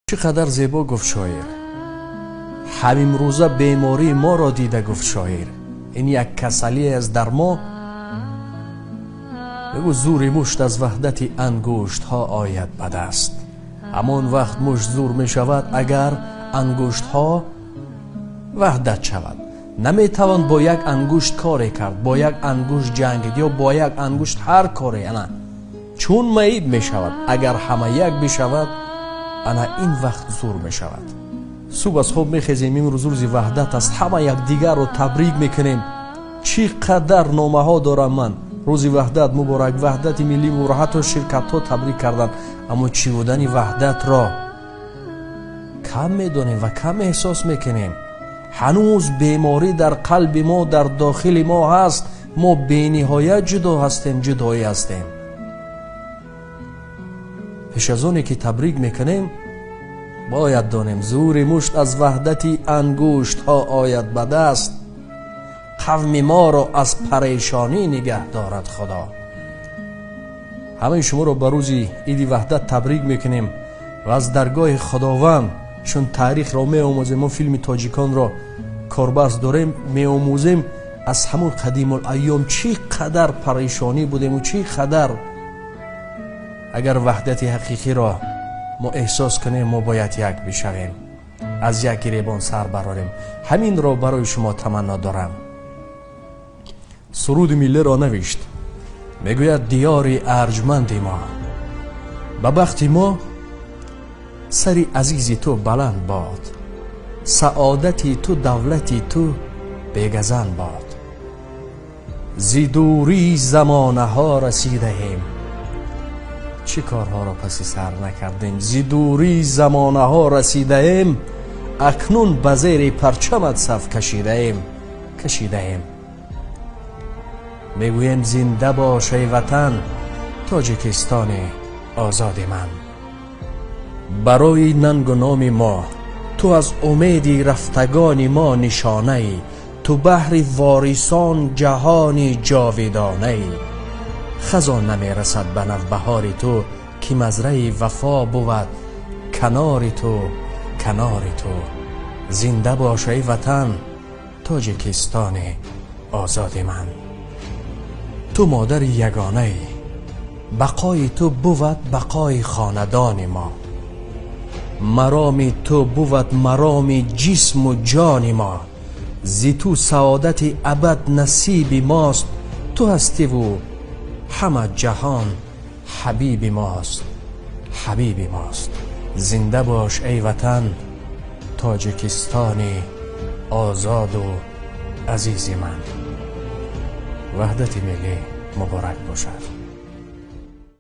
Чӣ қадар зебо гуфт шоир. Ҳамин рӯза бемории моро дида гуфт шоир. Ин як касалӣ аст дар мо. Бигӯ зӯри мушт аз ваҳдати ангуштҳо ояд ба даст. Ҳамон вақт мушт зӯр мешавад, агар ангуштҳо ваҳдат шавад. Наметавон бо як ангушт коре кард, бо як ангушт ҷангид ё бо як ангушт ҳар коре, ана чун маиб мешавад. Агар ҳама як бишавад, ана ин вақт зӯр мешавад. Субҳ аз хоб мехезем, имрӯз рӯзи ваҳдат аст, ҳама якдигарро табрик мекунем. Чӣ қадар номаҳо дорам ман. Рӯзи ваҳдат муборак, ваҳдати миллӣ муборак, ҳатто ширкатҳо табрик карданд. Аммо чӣ будани ваҳдатро кам медонем ва кам эҳсос мекунем. Ҳанӯз беморӣ дар қалби мо, дар дохили мо ҳаст. Мо бениҳоят ҷудо ҳастем, ҷудоӣ ҳастем. Пеш аз оне ки табрик мекунем, бояд донем зӯри мушт аз ваҳдати ангуштҳо ояд ба даст. Қавми моро аз парешонӣ нигаҳ дорад Худо. Ҳамаи шуморо ба рӯзи иди ваҳдат табрик мекунем ва аз даргоҳи Худованд, чун таърихро меомӯзем, мо филми тоҷиконро корбаст дорем, меомӯзем аз ҳамон қадимулайём чӣ қадар парешонӣ будем ва чӣ қадар. Агар ваҳдати ҳақиқиро мо эҳсос кунем, мо бояд як бишавем, аз як гиребон сар барорем. Ҳаминро барои шумо таманно дорам. Суруди миллиро навишт. Мегӯяд: диёри арҷманди мо, ба бахти мо сари азизи ту баланд бод, саодати ту, давлати ту бегазанд бод. Зи дурии замонаҳо расидаем, чӣ корҳоро паси сар накардем, зи дурии замонаҳо расидаем, акнун ба зери парчамат саф кашидаем, кашидаем. Мегӯем: зинда бош, эй ватан, Тоҷикистони озоди ман. Барои нангу номи мо ту аз умеди рафтагони мо нишонаӣ, ту баҳри ворисон ҷаҳони ҷовидонаӣ. Хазон намерасад ба навбаҳори ту, ки мазраи вафо бувад канори ту, канори ту. Зинда бош, эй ватан, Тоҷикистони озоди ман. Ту модари ягонаӣ, бақои ту бувад бақои хонадони мо, мароми ту бувад мароми ҷисму ҷони мо. Зи ту саодати абад насиби мост, ту ҳастиву ҳама ҷаҳон ҳабиби мост, ҳабиби мост. Зинда бош, эй ватан, Тоҷикистони озоду азизи ман. Ваҳдати миллӣ муборак бошад.